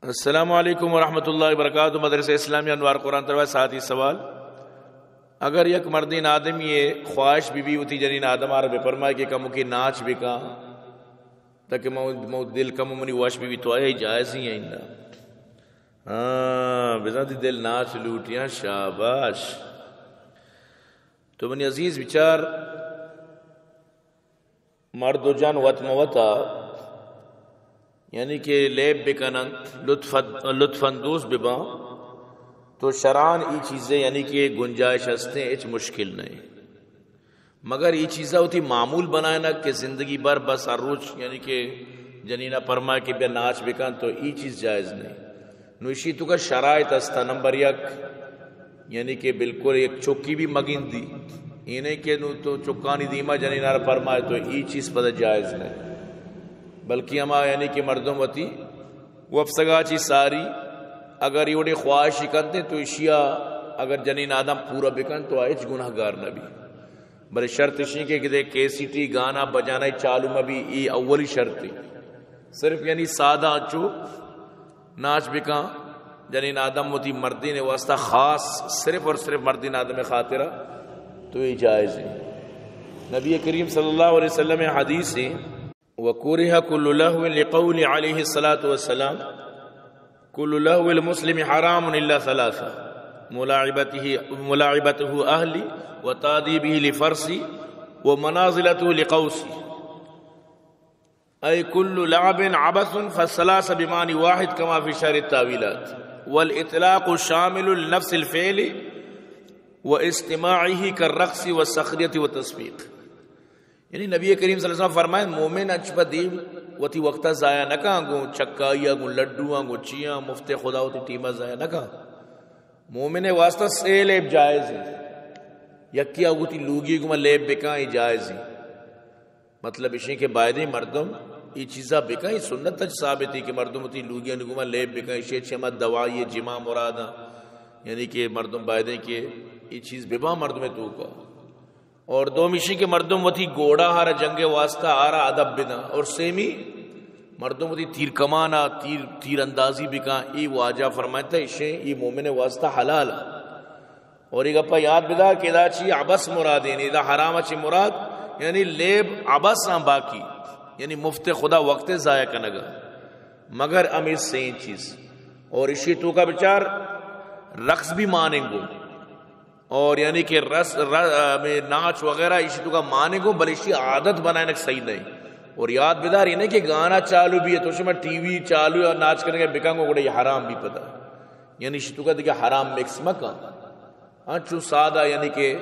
السلام علیکم ورحمۃ اللہ وبرکاتہ۔ مدرسہ اسلامی انوار قرآن تروا ساتھی سوال، اگر یک مردین آدمی خواہش بی بی وتی جنین آدم آر بے پرمائے کہ کمکی ناچ بکا، تاکہ مو، مو دل کم منی وش بی بی، تو آیا جائز ہی ہے؟ ہاں، بزاں تی دل ناچ لوٹیاں، شاباش۔ تو منی عزیز بچار، مرد و جن وت مہ وتا، یعنی کہ لیب بکن انت، لطف، لطف اندوز بباں، تو شرعاً ای چیزیں یعنی کہ گنجائش ہستیں، ہچ مشکل نہیں۔ مگر ای چیزا وتی معمول بنائے نہ کہ زندگی بھر بس ہر روچ یعنی کہ جنینا پرمائے کہ بیا ناچ بکن، تو ای چیز جائز نہیں۔ نو اشی تو کا شرائط استا، نمبر یک، یعنی کہ بالکل یک چکی بھی مگندی، اینه کہ نو تو چکانی دیما جنین آر پرمائے، تو ای چیز پدا جائز نہیں۔ بلکہ ہما یعنی کہ مردم وتی وپسگا چی ساری، اگر ایوڑے خواہشی کنتے تو اشیا اگر جنین آدم پورا بکن تو آ ہچ گناہ گار نبی۔ بلے شرط اشی کہ کدے کیسٹی گانا بجانا چالو مبی، ای اولی شرطی۔ صرف یعنی سادہ انچو ناچ بکاں، جنین آدم وتی مردین واسطہ خاص، صرف اور صرف مردین آدم خاطرہ، تو یہ جائز ہے۔ نبی کریم صلی اللہ علیہ وسلم حدیث ہے، وکرہ کل لہو لقول علیہ الصلوۃ والسلام، کل لہو المسلم حرام الا ثلاثہ، ملاعبتہ، ملاعبتہ اہلی، وتادیبہ لفرسی، ومنازلتہ لقوسی۔ أي كل لعب عبث، فالثلاثة بمعنى واحد كما في شرح التاويلات، والإطلاق شامل لنفس الفعل واستماعه كالرقص والسخرية والتصفيق۔ یعنی نبی کریم صلی اللہ علیہ وسلم فرمائے، مومن اچ پہ دیم وتی وقتا ضائع نہ کاں، گوں چکائیا، گوں لڈواں، گوں چیاں، مفت خدا وتی ٹیما ضائع نہ کاں۔ مومن واسطہ سے لیب جائز ہیں۔ یکیا وتی لوگی گما لیب بکاں، یہ جائز ہیں۔ مطلب اشیں کہ بایدیں مردم ای چیزا بکن، ای سنت اچ ثابت ہے کہ مردم وتی لوگیانی گوما لیب بکن، اشی چہ ہما دوائی جماع مراد ہیں، یعنی کہ مردم بایدیں کہ ای چیز بباں مردم توکا۔ اور دوم اشی کہ مردم وتی گوڑا ہارا جنگ واسطہ آرا ادب بدن۔ اور سیمی مردم وتی تیر کمانا تیر، تیر اندازی بکن، ای واجہ فرمائتا اشیں ای مومن واسطہ حلال ہے۔ اور یہ گپا یاد بدار کہ ادا چی عبث مراد، یعنی ادا حرام چی مراد، یعنی لیب عبث آں باقی، یعنی مفت خدا وقت ضائع کنگا، مگر ہمیں سین چیز۔ اور اشی توکا بچار رقص بھی مانیں گو، اور یعنی کہ رس، ر-، ہمیں ناچ وغیرہ اشی توکا مانیں گو، بلے اشی عادت بنائنگ صحیح نہیں۔ اور یاد بدار یہ نہیں کہ گانا چالو بھی ہے تو شما ٹی وی چالو ہے اور ناچ کرنے کے بکن گو، گڑا یہ حرام بھی پتہ، یعنی اشی توکا دیگہ حرام مکس مکن۔ ہاں، چو سادہ یعنی کہ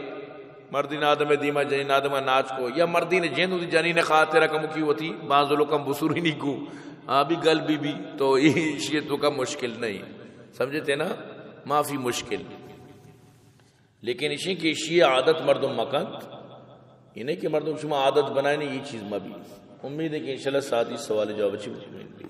مردین آدم دیما جنین آدم ناچ کو، یا مردین جند وتی جنین خاطر کم کی وتی بانزلو کم بسوری نہیں کو، آ بھی گل بی بی، تو ایشی توکا مشکل نہیں۔ سمجھتے نا؟ معافی مشکل۔ لیکن اشی کہ اشی عادت مردم مکنت، یہ نہیں کہ مردم شما عادت بنائیں، یہ چیز مبی۔ امید ہے کہ انشاءاللہ ساتھی سوال جواب اچھی مطمئن بھی۔